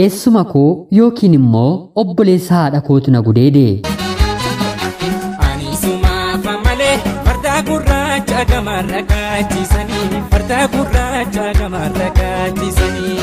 Eessuma koo yookiin immoo obboleessa haadha kootu na gudeede. Ani sumaafa malee farda gurraacha gamarra kaachisanii, farda gurraacha gamarra kaachisanii.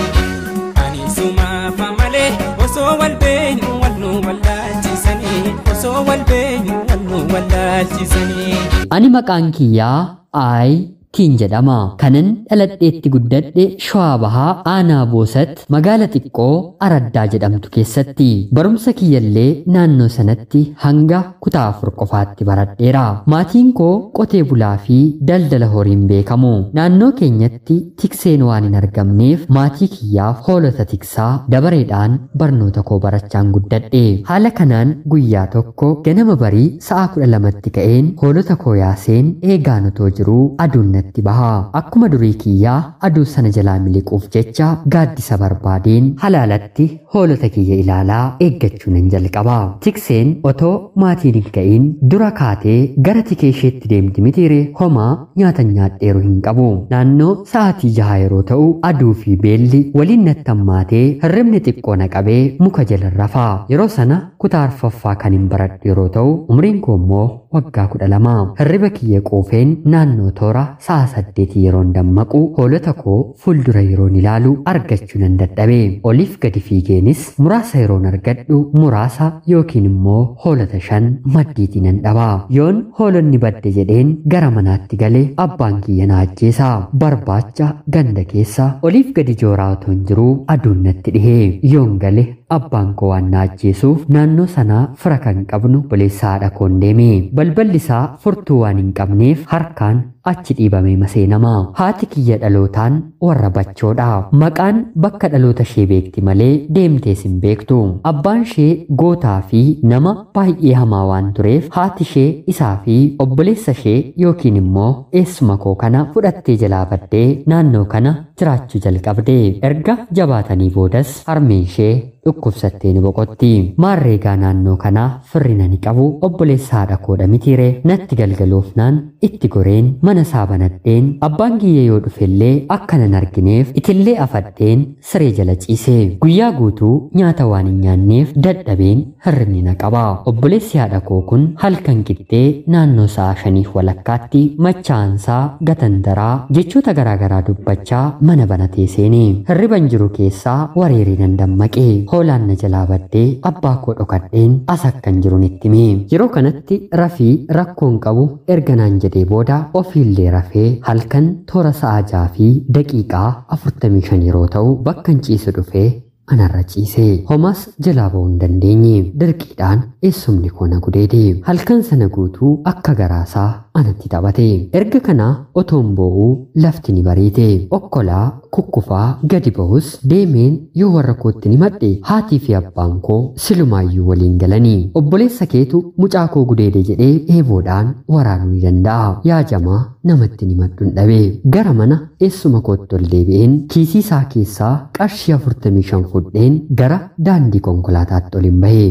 Ani sumaafa malee osoo wal beenyu wal nu wallaalchisanii, osoo wal beenyu wal nu wallaalchisanii. Ani maqaan kiyyaa Aay Tiin jedhama. Kanan dhaladheetti guddadhe Shawaa Bahaa, Aanaa Boosat, magaala xiqqoo Araddaa jedhamtu keessatti. Barumsa kiyyallee naannoo sanatti hanga kutaa 4 qofaatti baradheera. Maatiin koo qotee bulaa fi daldala horiin beekamu. Naannoo keenyatti tikseen waan hin argamneef maatii kiyyaaf hoolota tiksaa dabareedhaan barnoota koo barachaan guddadhe. Haala kanaan guyyaa tokko ganama barii sa'a 12tti ka'een hoolota koo yaaseen eegaan otoo jiruu aduun natti baha. Akkuma durii kiyyaa aduu sana jalaa miliquuf jecha gaaddisa barbaadeen halaalatti hoolota kiyya ilaalaa eeggachuu nan jalqaba. Tikseen otoo maatiin hin ka'in dura kaatee gara tikee isheetti deemti mitiire, homaa nyaata nyaadheeru hin qabu. Naannoo sa'aatii 6 yeroo ta'u aduu fi beelli waliin natti hammaatee hirribni xiqqoo na qabee muka jala rafa. Yeroo sana kutaa 4ffaa kan hin baradhu yeroo ta'u umriin koo immoo waggaa 12. Hirriba kiyya quufeen naannoo toora sa'a 8 yeroon dammaqu hoolota koo fuuldura yeroon ilaalu argachuu nan dadhabe. Oliif gadi fiigeenis muraasa yeroon argadhu muraasa yookiin immoo hoolota 5 maddiitii nan dhaba. Yoon hoolonni badde jedheen gara manaatti gale abbaan kiyya na ajjeesa. Barbaacha ganda keessa oliif gadi jooraa otoo hin jiruu aduun natti dhihe. Yoon gale abbaan koo waan na ajjeesuuf naannoo sanaa fira kan qabnu obboleessa haadha koon deeme. Balballi isaa furtuu waan hin qabneef harkaan achi dhiibamee maseenama. Haati kiyya dhalootaan warra bachoodha. Maqaan bakka dhaloota ishee beekti malee deemtees hin beektu. Abbaan ishee gootaa fi nama baay'ee hamaa waan tureef haati ishee isaa fi obboleessa ishee yookiin immoo eessuma koo kana fudhattee jalaa baddee naannoo kana jiraachuu jalqabde. Erga jabaatanii boodas harmeen ishee dhukkubsattee ni boqotti. Maarreegaa naannoo kanaa firrina ni qabu, obboleessa haadha koodha mitiire, natti galgaloofnaan itti goreen mana isaa banadheen abbaan kiyya yoo dhufellee akka nan argineef itillee afadheen siree jala ciise. Guyyaa guutuu nyaata waan hin nyaanneef dadhabeen hirribni na qaba. Obboleessi haadha koo kun halkan qixxee naannoo sa'a 5 walakkaatti machaansaa gatandaraa jechoota garaagaraa dubbachaa mana banatee seene. Hirriban jiru keessaa wareeree nan dammaqe. Hoolaan na jalaa baddee abbaa koo dhokadheen as akkan jiru nitti hime. Yeroo kanatti rafii rakkoon qabu erga naan jedhee booda ofiillee rafee halkan toora sa'a 6:45 yeroo ta'u bakkan ciisu dhufee anarra ciise. Homas jalaa ba'uu hin dandeenye. Dirqiidhaan eessumni koo na gudeede. Halkan sana guutuu akka garaasaa anatti taphate. Erga kanaa otoon boo'uu lafti ni bariite. Okkolaa kukkufaa gadi ba'us deemeen yoo warra kootti ni madhe haatii fi abbaan koo silumaayyuu waliin galanii. Obboleessa keetu mucaa koo gudeede jedhee eeboodhaan waraanuu ni danda'a. Yaa jamaa namatti ni madduun dhabe. Gara mana eessuma kootti ol deebi'een kiisii isaa keessaa qarshii 45 fudheen gara daandii konkolaataatti ol hin bahe.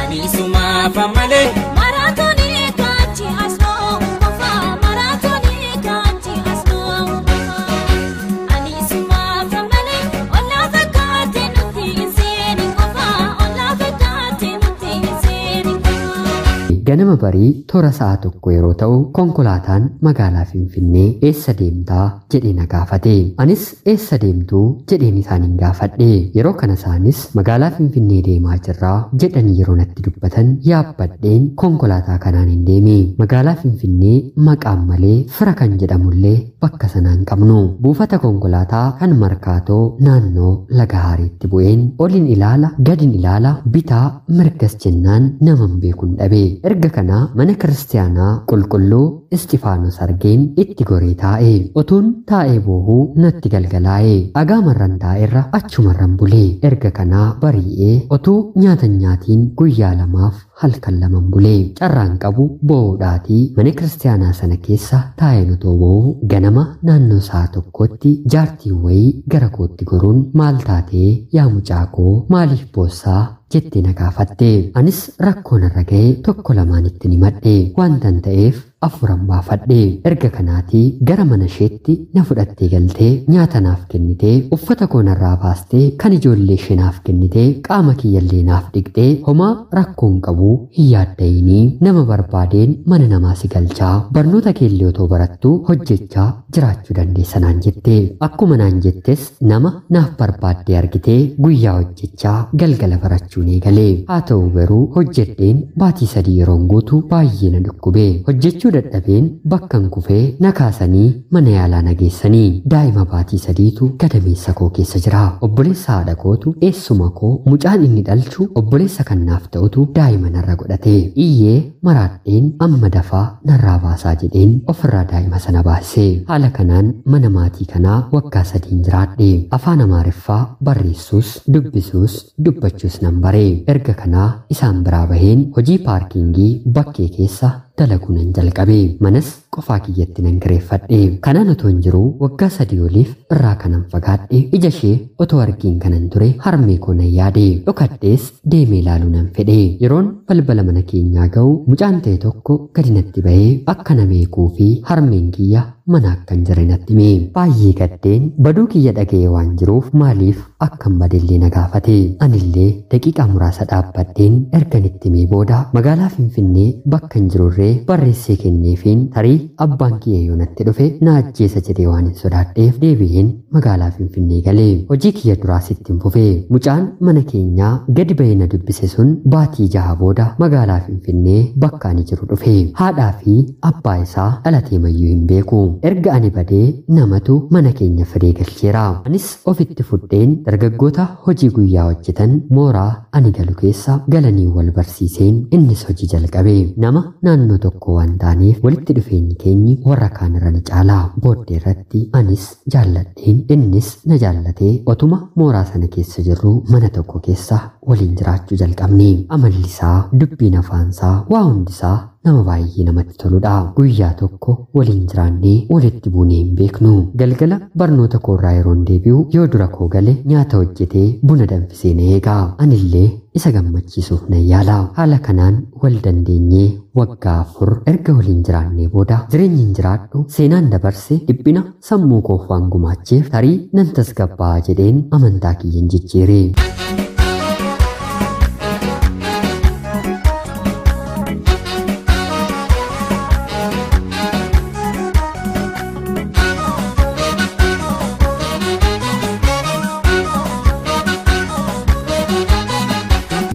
Ani sumaafa malee Maraatoonii kaanchi asnoo qofaa, maraatoonii kaanchi asnoo qofaa. Ani sumaafa malee ollaa fakkaate nuti hin seenin qofaa, ollaa fakkaate nuti hin seenin qofaa. Ganama barii toora sa'a 1 yeroo ta'u konkolaataan magaalaa Finfinnee eessa deemtaa jedhee na gaafate. Anis eessa deemtuu jedheen isaaniin gaafadhe. Yeroo kana isaanis magaalaa Finfinnee deemaa jirraa jedhanii yeroo natti dubbatan yaabbadheen konkolaataa kanaan hin deeme. Magaalaa Finfinnee maqaan malee fira kan jedhamullee bakka sanaan qabnu. Buufata konkolaataa kan Markaatoo naannoo Laga Haariitti bu'een olin ilaala gadin ilaala bitaa mirgas jennaan naman beekuun dhabe. Erga kanaa mana kiristaanaa qulqulluu Isxifaanos argeen itti goree taa'e. Otuun taa'ee boohuu natti galgalaa'e. Dhagaa marran taa'erra achumarran bulee. Erga kanaa bari'ee otuu nyaata nyaatiin guyyaa 2f halkan 2 bulee. Carraan qabu boo'uudhaatii mana kiristaanaa sana keessa taa'een otoo boo'uu ganama naannoo sa'a 1tti jaartiin wayii gara kootti goruun maal taatee yaa mucaa koo maaliif boossaa jettee na gaafatte. Anis rakkoon irra ga'e tokko lamaan itti ni madhe. Wantan ta'eef afuran baafadhe. Erga kanaatii gara mana isheetti na fudhattee galtee nyaata naaf kennitee, uffata koo narraa baastee kan ijoollee ishee naaf kennitee, qaama kiyyallee naaf dhiqxee, homaa rakkoon qabu hin yaadda'inii, nama barbaadeen mana namaa si galchaa, barnoota keellee otoo barattuu hojjechaa jiraachuu dandeessa naan jette. Akkuma naan jettes nama naaf barbaaddee argitee guyyaa hojjechaa galgala barachuun eegalee. Haa ta'u garuu hojjedheen baatii 3 yeroon guutu baay'ee na dhukkube. Hojjechuu dadhabeen bakkan kufee na kaasanii mana yaalaa na geessanii. Daa'ima baatii 3tu gadameessa koo keessa jira. Obboleessa haadha kootu eessuma koo mucaan inni dhalchu obboleessa kan naaf ta'utu daa'ima narra godhate. Iyyee maraadheen amma dafaa narraa baasaa jedheen ofirraa daa'ima sana baasee. Haala kanaan mana maatii kanaa waggaa 3 jiraadhe. Afaan Amaariffaa barreessuus dubbisuus dubbachuus nan bare. Erga kanaa isaan biraa baheen hojii paarkiingii bakkee keessa dalaguu nan jalqabe. Manas qofaa kiyyatti nan kireeffadhe. Kanaan otoo hin jiruu waggaa 3 oliif irraa kanan fagaadhe, ija ishee otoo argiin kanan ture harmee koo nan yaade. Dhokadhees deemee ilaaluu nan fedhe. Yeroon balbala mana keenyaa ga'u mucaan ta'e tokko gadi natti bahee akka na beekuu fi harmeen kiyya mana akka hin jirre natti hime. Baay'ee gaddeen baduu kiyya dhaga'ee waan jiruuf maaliif akkan badellee na gaafate. Anillee daqiiqaa muraasa dhaabbadheen ergan itti himee booda magaalaa Finfinnee bakka hin jirurree barreessee kenneefiin tarii abbaan kiyya yoo natti dhufe na ajjeesa jedhee waan hin sodaadheef deebi'een magaalaa Finfinnee galee. Hojii kiyya duraas ittiin fufe. Mucaan mana keenyaa gadi bahee na dubbise sun baatii 6 booda magaalaa Finfinnee bakka ani jiru dhufe. Haadhaa fi abbaa isaa dhalatee mayyuu hin beeku. Erga ani badee namatu mana keenya fidee galcheera. Anis ofitti fudheen dargaggoota hojii guyyaa hojjetan mooraa ani galu keessa galanii wal barsiiseen innis hojii jalqabe. Nama naannoo tokko waan taaneef walitti dhufeenyi keenyi warra kaan irra ni caala. Booddee irratti anis jaalladheen innis na jaallatee otuma mooraa sana keessa jirru mana tokko keessa waliin jiraachuu jalqabne. Amalli isaa, dubbiin afaansaa, waa hundisaa nama baay'ee namatti toludha. Guyyaa tokko waliin jiraannee walitti buunee hin beeknu. Galgala barnoota koorraa yeroon deebi'u yoo dura koo gale nyaata hojjetee buna danfisee na eega. Anillee isa gammachiisuuf nan yaala. Haala kanaan wal dandeenyee waggaa 4 erga waliin jiraannee booda jireenyi hin jiraadhu seenaan dabarse dhiphina sammuu koof waan gumaacheef tarii nan tasgabbaa'a jedheen amantaa kiyyan jijjiire.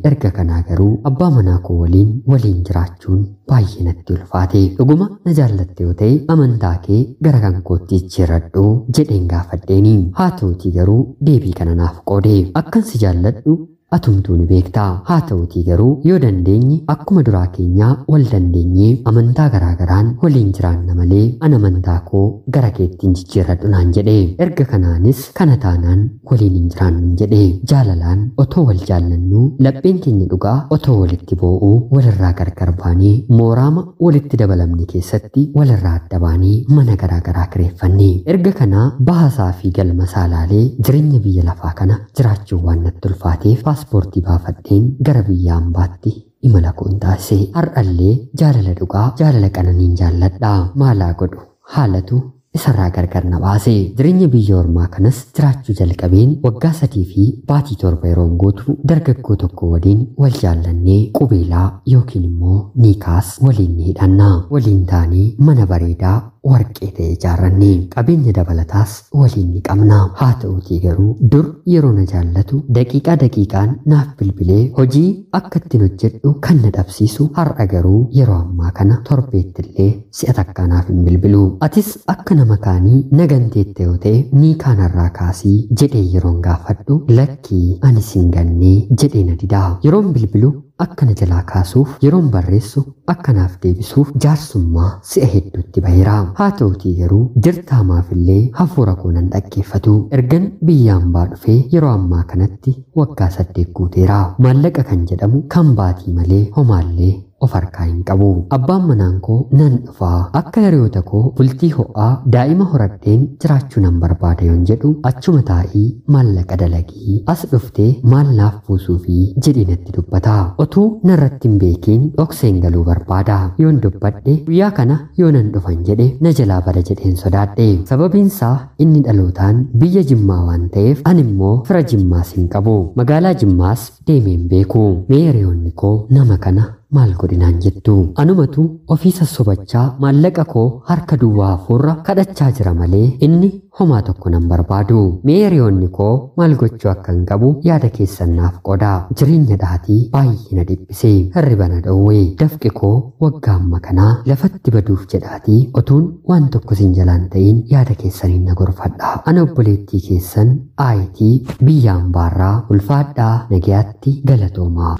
Erga kanaa garuu abbaa manaa koo waliin jiraachuun baay'ee natti ulfaate. Dhuguma na jaallatte yoo ta'e amantaa kee gara kan kootti jijjiirradhu jedheen gaafadheeni. Haa ta'utii garuu deebii kana naaf qoode. Akkan si jaalladhu atumtuu ni beektaa. Haa ta'utii garuu yoo dandeenye akkuma duraa keenyaa wal dandeenyee amantaa garaagaraan waliin jiraanna malee an amantaa koo gara keettiin jijjiirradhu naan jedhe. Erga kanaanis kana taanaan waliin hin jiraannu jedhe. Jaalalaan otoo wal jaallannuu lapheen keenya dhugaa otoo walitti boo'uu walirraa gargar baanee mooraama walitti dabalamne keessatti walirraa adda baanee mana garaagaraa kireeffanne. Erga kanaa bahasaa fi galmasaa laalee jireenya biyya lafaa kana jiraachuu waan natti ulfaateef paaspoortii baafadheen gara biyya hambaatti imala koon taasise. Har'allee jaalala dhugaa jaalala qananiin jaalladha. Maalaa godhu haalatu isarraa gargar na baase. Jireenya biyya ormaa kanas jiraachuu jalqabeen waggaa 3 fi baatii 7 yeroon guutu dargaggoo tokko waliin wal jaallannee qubeelaa yookiin immoo niikaas waliin ni hidhanna. Waliin taanee mana bareedaa warqee ta'e ijaarranne. Qabeenya dabalataas waliin ni qabna. Haa ta'utii garuu dur yeroo na jaallatu daqiiqaa daqiiqaan naaf bilbilee hojii akka ittiin hojjedhu kan na dhabsiisu har'a garuu yeroo ammaa kana torbeettillee si'a takkaa naaf hin bilbilu. Atis akka nama kaanii na ganteette yoo ta'e ni kaanarraa kaasii jedhee yeroon gaafadhu lakkii ani sin gannee jedhee na didaa. Yeroon bilbilu akka na jalaa kaasuuf, yeroon barreessu akka naaf deebisuuf jaarsummaa si'a hedduutti baheera. Haa ta'utii garuu jirtaamaaf illee hafuura koo nan dhaggeeffatu. Ergan biyya hambaa dhufee yeroo ammaa kanatti waggaa 8 guuteera. Maallaqa kan jedhamu kan baatii malee homaallee of harkaa hin qabu. Abbaan manaan koo nan dhufaa akka hiriyoota koo bultii ho'aa daa'ima horadheen jiraachuu nan barbaada yoon jedhu achuma taa'ii maallaqa dalagii as dhuftee maal naaf buusuufi jedhee natti dubbata. Otuu narratti hin beekiin dhokseen galuu barbaada. Yoon dubbadhe guyyaa kana yoo nan dhufan jedhe na jalaa bada jedheen sodaadhe. Sababiinsaa inni dhalootaan biyya Jimmaa waan ta'eef ani immoo fira Jimmaas hin qabu. Magaalaa Jimmaas deemeen beeku. Mee hiriyoonni koo nama kana maal godhinaan jettu? Anumatu ofii sassobachaa maallaqa koo harka duwwaa hafuurra kadhachaa jira malee inni homaa tokko nan barbaadu. Mee hiriyoonni koo maal gochuu akka hin qabu yaada keessan naaf qodaa. Jireenya dhaatii baay'ee na dhiphise. Hirriba na dhowwe. Dafqi koo waggaa amma kanaa lafatti baduuf jedhaatii otuun waan tokko sin jalaan ta'in yaada keessaniin na gorfadha. Ana obboleettii keessan aayitii biyya ambaarraa ulfaadhaa nagayaatti galatoomaa.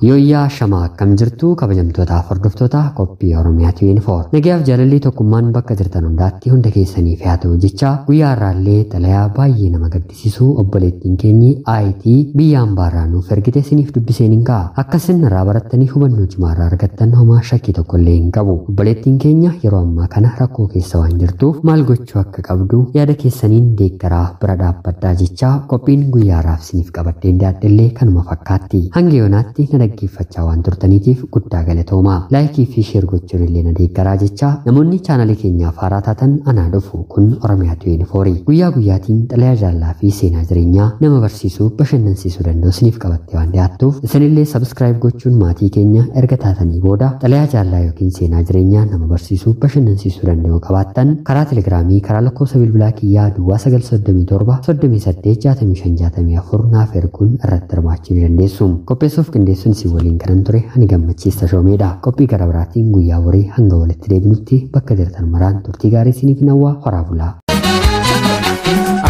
Yooyyaa shamaa akkam jirtu kabajamtootaaf hordoftoota qophii Oromiyaa 24. Nagayaaf jaalalli tokkummaan bakka jirtan hundaatti hunda keessaniif haa ta'u jecha guyyaa har'aallee xalayaa baay'ee nama gaddisiisu obboleettiin keenyi IT biyya ambaarraa nuuf ergite isiniif dubbiseen hin ka'a. Akkasin irraa barattanii hubannoo cimaa irraa argattan homaa shakkii tokkollee hin qabu. Obboleettiin keenya yeroo ammaa kana rakkoo keessa waan jirtuuf maal gochuu akka qabdu yaada keessaniin deeggaraa bira dhaabbadhaa jecha qophiin guyyaa har'aaf isiniif qabadheen dhiyaadhellee kanuma fakkaatti. Hanga yoonaatti na dhaggeeffachaa waan turtaniitiif guddaa galatoomaa. Laayikii fi sheer gochuun illee na deeggaraa jecha namoonni chaanalii keenyaaf haaraa taatan anaa dhufu kun Oromiyaa 24. Guyyaa guyyaatiin xalayaa jaalalaa fi seenaa jireenyaa nama barsiisuu bashannansiisuu danda'u isiniif qabattee waan dhiyaattuuf isinillee sabskiraayib gochuun maatii keenya erga taatanii booda xalayaa jaalalaa yookiin seenaa jireenyaa nama barsiisuu bashannansiisuu danda'u qabaattan karaa telegiraamii karaa lakkoofsa bilbilaa kiyyaa duwwaa 937 38 65 64 naaf erguun irratti hirmaachuu ni dandeessu. Qopheessuuf qindeessuun si waliin kanan ture ani Gammachiis Tashoomeedha. Qophii gara biraatiin guyyaa borii hanga walitti deebinutti bakka jirtan maraan turtii gaarii isiniif hawwaa horaa bulaa.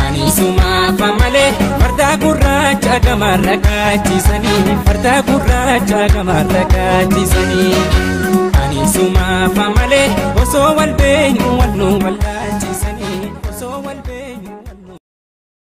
Ani sumaafa malee farda gurraacha gamarra kaachisanii farda gurraacha gamarra kaachisanii.